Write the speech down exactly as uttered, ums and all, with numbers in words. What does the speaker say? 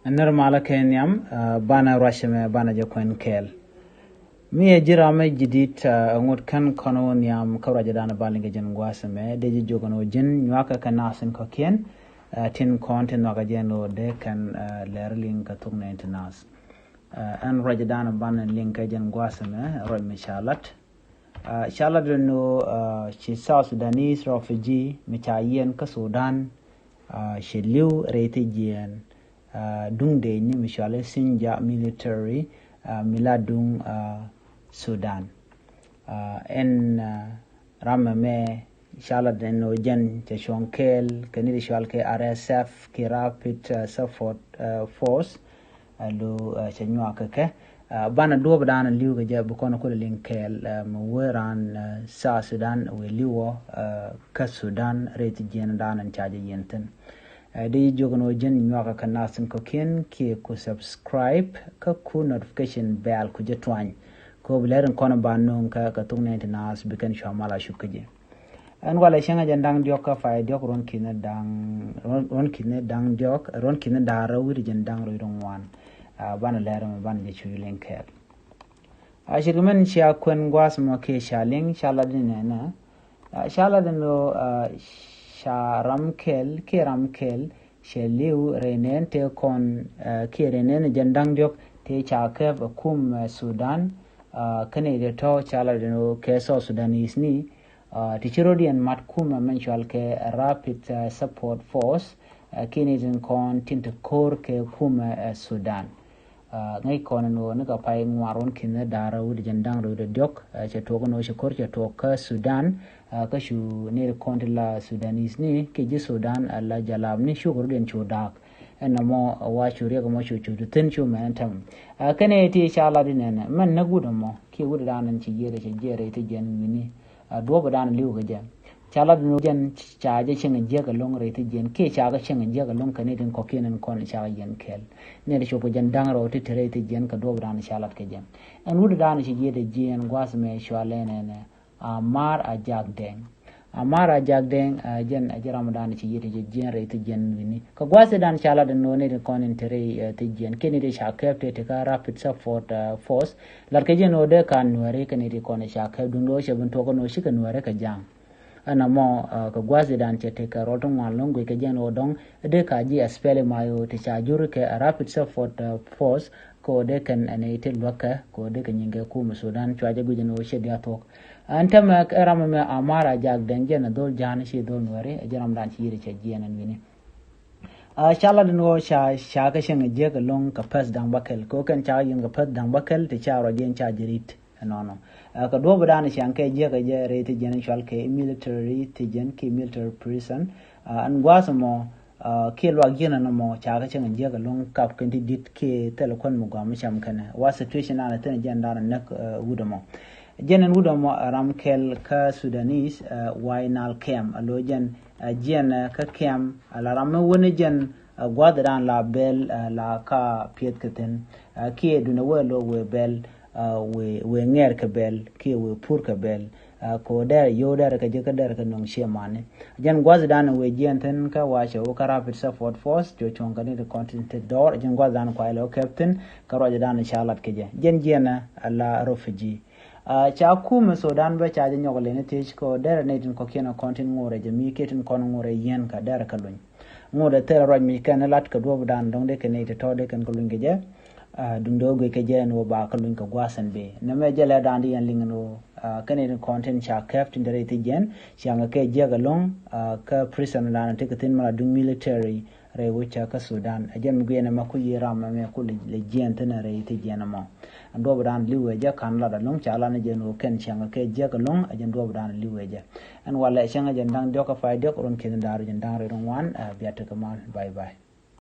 Nir malä kɛ nhiam, banɛ ruacɛ mɛ banɛ jɛ kuɛn kɛɛl. Mi ɛ ji̱ ram mɛ ji̱ di̱t, ŋut kɛn kɔn wä nhiam kä ruacɛ danɛ ba liŋ kɛ jɛn gua̱a̱th mɛ dee ji̱ jiök ɛn wä ji̱n nyuakä kɛ nath in kɔ̱kiɛn. Tin kɔn tin nhɔakɛ jɛn wä dee kɛn lɛr liŋ kɛ thok nɛ in ti nath. Ɛn ruacɛ danɛ banɛ liŋ kɛ jɛn gua̱a̱th mɛ ruac mi ca lat. Ca lat ɛn wä ci South Sudanese refugee mi ca yiɛn kä Sudan. Ci li̱w rɛy ti jiɛn duŋ dee ni mi cuali Sinja military mi la duŋ Sudan. Ɛn ram mɛ mɛ ca lat ɛn wä jɛn cɛ cuɔ̱ŋ kɛɛl kɛ ni di cual kɛ R S F ki Rapid Support Force. Lo cɛ nyuak kɛ kɛ banɛ duɔp dan li̱w kɛ jɛ bi kɔn kulɛ liŋ kɛɛl mɛ wee ran South Sudan wee li̱w wä kä Sudan rɛy ti jiɛn dan ɛn ca jɛ yiɛn thin. Di jiök ɛn wä ji̱n nyuakä kɛ nath in kɔ̱kiɛn kiɛ ku subscribe kä ku notification bell ku jɛ tuany. Kɛ wä bi lɛr in kɔn ba no̱o̱ŋ kä kɛ thok nɛ in ti nath bi kɛn cua mal a cup kä ji̱. Ɛn walɛ cäŋ a jɛn da̱ŋ diɔ̱k kä pay diɔ̱k ruɔ̱n ki̱n da̱ŋ ruɔ̱n ki̱n da̱ŋ diɔ̱k ruɔ̱n ki̱n da̱ŋ rɛw wi̱r jɛn da̱ŋ rɛw wi̱r ŋuan. Banɛ lɛr mɛ banɛ jɛ cuc liŋ kɛɛl. A ce̱tkɛ mɛn cia kuɛn gua̱a̱th mɔ kiɛ ca liŋ ca lat ni nɛnɛ. Ca lat ni nɔ ca ram kɛl kiɛ ram kɛl cɛ li̱w rɛy nɛn tëë kɔn kiɛ rɛy nɛn jɛn da̱ŋ diɔ̱k tëë ca kɛp ɛ kum Sudan. Kɛnɛ itɛ tɔ̱ ca lat ni nɔ kɛ South Sudanese ni. Ti ci rot yɛn mat kumɛ mɛn cual kɛ Rapid Support Force. Kiɛ ni tin kɔn tin ti ko̱r kɛ kumɛ Sudan. Ŋäc kɔn ɛn ɣöö ni kɛ pay ŋuan ruɔ̱n ki̱n ni da̱ŋ rɛw wi̱cdɛ jɛn da̱ŋ rɛw wi̱cdɛ diɔ̱k cɛ tuɔɔk ɛn ɣöö cɛ ko̱r cɛ tuɔɔk kä Sudan. Kä cu ni kɔn ti la Sudanese ni kɛ ji̱ Sudan a la jalap ni cuk rot yɛn cu da̱a̱k. Ɛn nɔmɔ wa cu riɛk ɛmɔ cu cu ti thi̱n cu mɛn ɛn tɛm. Kɛnɛ ti ca lat inɛnɛ mɛn näk wut ɛmɔ kiɛ wut ɛ da̱a̱n ɛn ci yiëëdɛ cɛ jiɛɛrɛ ti jɛn wi̱ni. Duɔ̱ɔ̱p ɛ da̱a̱n li̱w kɛ jɛ. Ca lat ni jɛn ca jɛ cieŋ jiäk ɛlɔ̱ŋ rɛy thi jiɛn kiɛ ca kɛ cieŋ jiäk ɛlɔ̱ŋ kɛ ni tin kɔ̱kiɛn in kɔn ca kɛ yɛn kɛɛl. Ni ti cop kɛ jɛn da̱ŋ rɛw ti te rɛy thi jiɛn kɛ duɔ̱ɔ̱p dan ca lat kɛ jɛ. Ɛn wut dan ci jiɛt jiɛn gua̱th mɛ cua lɛn ɛnɛ. Amar a jak dɛŋ. Amar a jak dɛŋ jɛn a jɛ ram dan ci jiɛt jiɛn rɛy thi jiɛn wini. Kɛ gua̱th dan ca lat ɛn wä ni ti kɔn in te rɛy thi jiɛn kiɛ ni ti ca kɛp te ti ka Rapid Support Force. Lat kɛ jɛn wä dee ka nuɛri kɛ ni ti kɔn ca kɛp duŋ lo̱ cɛ bin tuɔk kɛ ni wä cikɛ nuɛri kɛ jaŋ. Ɛn amɔ kɛ gua̱a̱th idan cɛ tekɛ rɔl ti ŋuan lo̱ŋ guic kɛ jɛn ɣöö dɔ̱ŋ dee ka ji̱ SPLM-IO ti ca jur kɛ Rapid Support Force kɛ ɣöö dee kɛn ɛn iti luäkɛ kɛ ɣöö dee kɛ nyinkɛ kum Sudan cua jɛ guic ɛn ɣöö ciɛ diaal thuɔ̱k. Ɛn tɛmɛ ɛ ram ɛmɛ Amar a jak dɛŋ jɛn ɛ dhol ja̱a̱n ci dhol nuɛri ɛ jɛn ram dan ci yiri cɛ jiɛn ɛn wi̱ni. Ca lat ɛn ɣöö ca ca kɛ cieŋ ɛ jiäk ɛlɔ̱ŋ kɛ pɛth da̱ŋ bäkɛl kɛ ɣöö kɛn ca kɛ yiɛn kɛ pɛth da̱ŋ bäkɛl ti ca rɔ jiɛn ca ji̱ ri̱t. Ɛnɔnɔ kɛ duɔ̱ɔ̱p dan ciaŋ kɛ jiäk ɛ jɛ rɛy thi jiɛn cual kɛ military thi jiɛn ki military prison. Ɛn gua̱a̱th ɛmɔ kiɛ luak jiɛn ɛn ɛmɔ ca kɛ cäŋ jiäk ɛlɔ̱ŋ kap kɛn ti di̱t kiɛ thil kuän mi gua̱a̱m mi cam kɛnɛ wa situation dan ɛ thin jiɛn dan ɛ näk wut ɛmɔ. Jiɛn ɛn wut ɛmɔ ɛ ram kɛl kä Sudanese White Nile Camp a lo̱ jiɛn jiɛn kä camp a la ram mi wun jiɛn gua̱a̱th dan la bɛl la ka piɛth kɛ thin. Kiɛ dunɛ wee lo̱ wee bɛl wee wee ŋɛɛr kɛ bɛl kiɛ wee pur kɛ bɛl. Ko dɛr yo̱w dɛr kɛ jɛ kä dɛr kɛ nɔŋ ciɛ mani. Jɛn gua̱th dan wee jiɛn thin kä wa cɛ wä kä Rapid Support Force cɛ cuɔ̱ŋ kɛ ni ti kɔn tin ti dɔɔr jɛn gua̱th dan kuay lɛ wä kɛp thin kä ruac dan ca lat kɛ jɛ jɛn jiɛn a la refugee. Ca kumɛ Sudan bä ca jɛ nyɔk leni thiec kɛ dɛr ni tin kɔ̱kiɛn kɔn tin ŋorɛ jɛ mi kiɛ tin kɔn ŋorɛ yiɛn kɛ dɛr kɛ luny. Ŋot ɛ thil ruac mi kɛn lat kɛ duɔ̱p dan dɔ̱ŋ dee kɛ nɛy ti tɔ̱ dee kɛn kɛ luny kɛ jɛ. Duŋdɛ wä guic kɛ jɛ ɛn ɣöö ba kɛ luny kɛ gua̱a̱th ɛn bëë nɛmɛ jɛ lɛ dan di yɛn liŋ ɛn ɣöö kɛn nɛy ti kɔn tin ca kɛp tin te rɛy thi jiɛn ciaŋ kɛ kɛ jiäk ɛlɔ̱ŋ kä prison dan ti kɛ thin mala duŋ military rɛy wecä kä Sudan. Ɛ jɛ mi guiɛn ɛmɛ ku yi ram ɛmɛ ku lɛ jiɛn thin rɛy thi jiɛn ɛmɔ. Ɛn duɔ̱p dan li̱w ɛ jɛ ka̱n lat ɛlɔ̱ŋ ca lat ni jɛ ɛn ɣöö kɛn ciaŋ kɛ kɛ jiäk ɛlɔ̱ŋ ɛ jɛ ɛn duɔ̱p dan li̱w ɛ jɛ. Ɛn walɛ cäŋ ɛ jɛ ɛn da̱ŋ diɔ̱k kä pay diɔ̱k ruɔ̱n ki̱n da̱r jɛ ɛn da̱ŋ rɛy ruɔ̱n wan. Bia tekɛ mal. Bye bye.